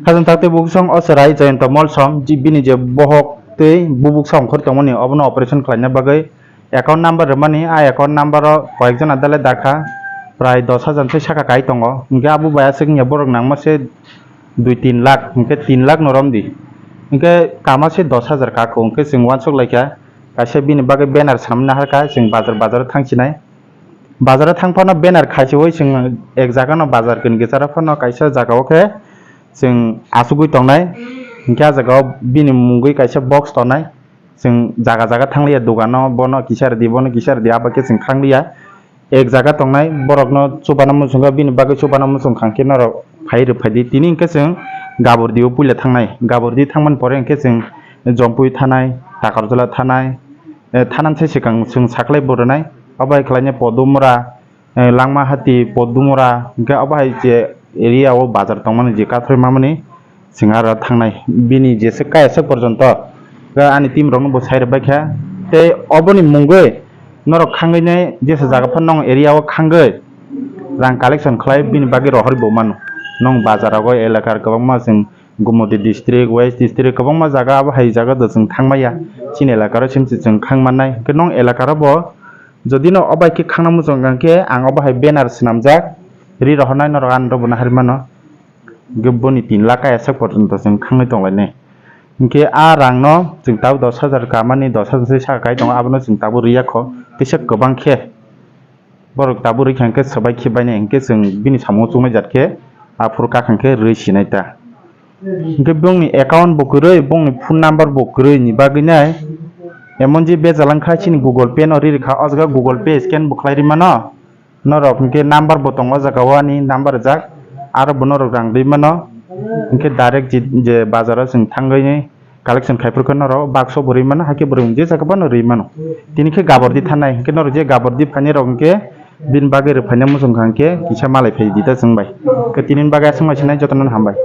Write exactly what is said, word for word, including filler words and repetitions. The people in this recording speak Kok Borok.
Hajang takte buksong o chwrai Jayanta Molsom, ji-, bini je bohok tei bubuksa ongkhor tongmani, obono operation khlaina bagwi account number rwmani, a account number o koyekjona dale dakha, prai dos hajar tei saka kai tongo. Hinkhe abo bai aswk wngya borok nangma se dui tin lakh, hinkhe tin lakh no romdi. Hinkhe kama se dos hajar kako, hinkhe chwng uansuk laikha, kaisa bini bagwi banner swnamna harkha, chwng bazar bazar thangsinai. Bazar o thang phano banner khaichiui chwng ek jaga no bazar kini kwcharo phano kaisa jaga o khe chwng achugwi tongnai. Hinkhe ah jaga o bini mungwi kaisa box tongnai. Chwng jaga jaga thangliya, dogano bono kisa rwdi, bono kisa rwdi, abo khe chwng thangliya. Ek jaga tongnai borokno chubana muchungkha, bini bagwi chubana muchungkha hinkhe norok phai rwphaidi. Tini hinkhe chwng Gabordi o puila thangnai. Gabordi thangmani pore hinkhe chwng Jompui thanai, Takarjala thanai, eh, thanam se swkang chwng saklai bo rwnai. Abo hai khlaina Podumura, eh, Langmahati, Podumura, hinkhe abo hai je area o bazar tongmani je kathoi mamani, chwng aro thangnai. Bini jesa kaya sak porjonto, ga ani team rokno bo sai rwbaikha. Tei oboni mungwi norok khangwi nai jesa jaga phano nong area o khangwi rang collection khlai, bini bagwi rohorwi bo mano. Nong bazar rogo elakar kwbangma chwng Gumoti district, West district, kwbangma jaga abo hai jaga do chwng thangmaya. Chini elakaro simsi chwng khang mannai. Hinkhe nong elakaro bo jodi no obai khe khangna muchung kha khe ang obo hai banner swnamjak ri rohornai norok ani rok bo naharwi mano. Hinkhe boni tin lakh kaya sak porjonto chwng khangwi tonglainai. Hinkhe a rangno chwng tabuk dos hajar kamani, dos hajar se saka kai tongo, abono chwng tabuk rwya kho, tisa kwbang khe. Borok tabuk rwkha hinkhe swbai khe bainai, hinkhe chwng bini samung chuknai jat khe aphuru kakhang khe rwi sinai ta. Hinkhe bongni account bo kwrwi, bongni phone number bo kwrwi ni bagwi nai emon je bejalang kha chini Google Pay no ri rwkha, o jaga Google Pay scan bo khlai rwi mano. Norok hinkhe number bo tongo o jaga o ani number rijak, aro bo norok rang rwi mano. Hinkhe direct je, je bazar o chwng thangwi collection khai phuru khe norok bakso bo rwi mano, hakhe bo rwi je jaga phano rwi mano. Tini khe Gabordi thanai, hinkhe norok je Gabordi phainai rok hinkhe bini bagwi rwphaina muchung kha hinkhe kisa malai phai di ta chwng bai. Hinkhe tini bagwi aswk mai sinai jotono hambai.